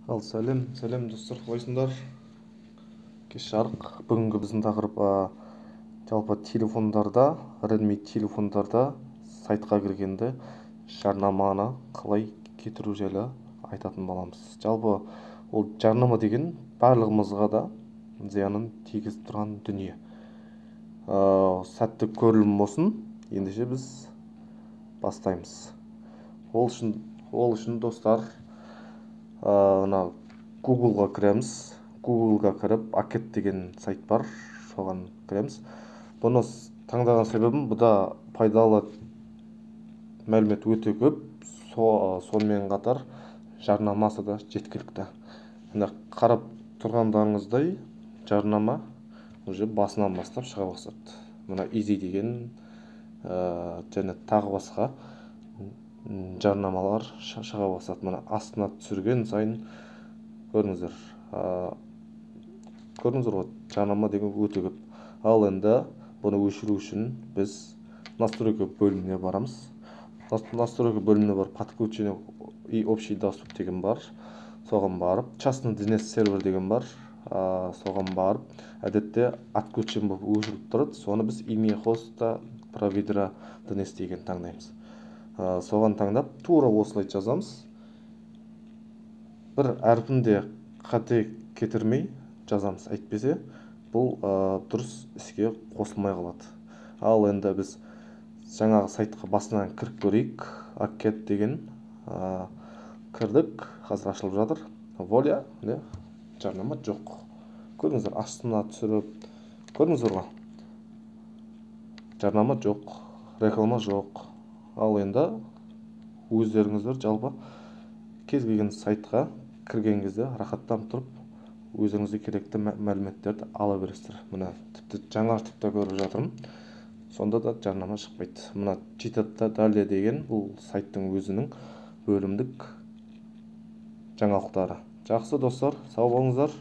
Ал сәлем, сәлем достар, қалайсыңдар? Кеш жарық. Бүгінгі біздің тақырып жалпы телефондарда, Redmi телефондарда сайтқа кіргенде жарнаманы қалай кетіру жайлы айтатын боламыз. Жалпы ол жарнама деген барлығымызға да зиянын тигізіп тұрған дүние. Сәтті көрілім болсын. Ендеше біз бастаймыз. Ол үшін достар, мына Googleға кіреміз. Googleға кіріп, Акет деген сайт бар, соған кіреміз. Бұны таңдаған себебім, бұда пайдалы мәлімет өте көп, сонымен қатар жарнамасы да жеткілікті. Міне, қарап тұрғандарыңыздай, жарнама уже басынан бастап шыға бастады. Мына Изи деген және тағы басқа жарнамалар шыға бастады. Мына астына түсірген сайын көрдіңіздер, көрдіңіздер ғой, жарнама деген өте көп. Ал енді бұны өшіру үшін біз настройка бөліміне барамыз. Настройка бөліміне барып, подключение и общий доступ деген бар, соған барып, частный DNS сервер деген бар, соған барып, әдетте отключен болып өшіріліп тұрады, соны біз имя хоста провайдера DNS деген таңдаймыз. Соған таңдап, тура осылай жазамыз, бір әрпін де қате кетірмей жазамыз, әйтпесе бұл дұрыс іске қосылмай қалады. Ал енді біз жаңағы сайтқа басынан кіріп көрейік. Акет деген кірдік, қазір ашылып жатыр. Вуаля, міне, жарнама жоқ. Көрдіңіздер, астына түсіріп көрдіңіздер ғой, жарнама жоқ, реклама жоқ. Ал енді өздеріңіздер жалпы кез келген сайтқа кірген кезде рахаттанып тұрып өздеріңізге керекті мәліметтерді ала бересіздер. Міне, тіпті жаңартып та көріп жатырмын, сонда да жарнама шықпайды. Мына «Читать далее» деген бұл сайттың өзінің бөлімдік жаңалықтары. Жақсы, достар, сау болыңыздар.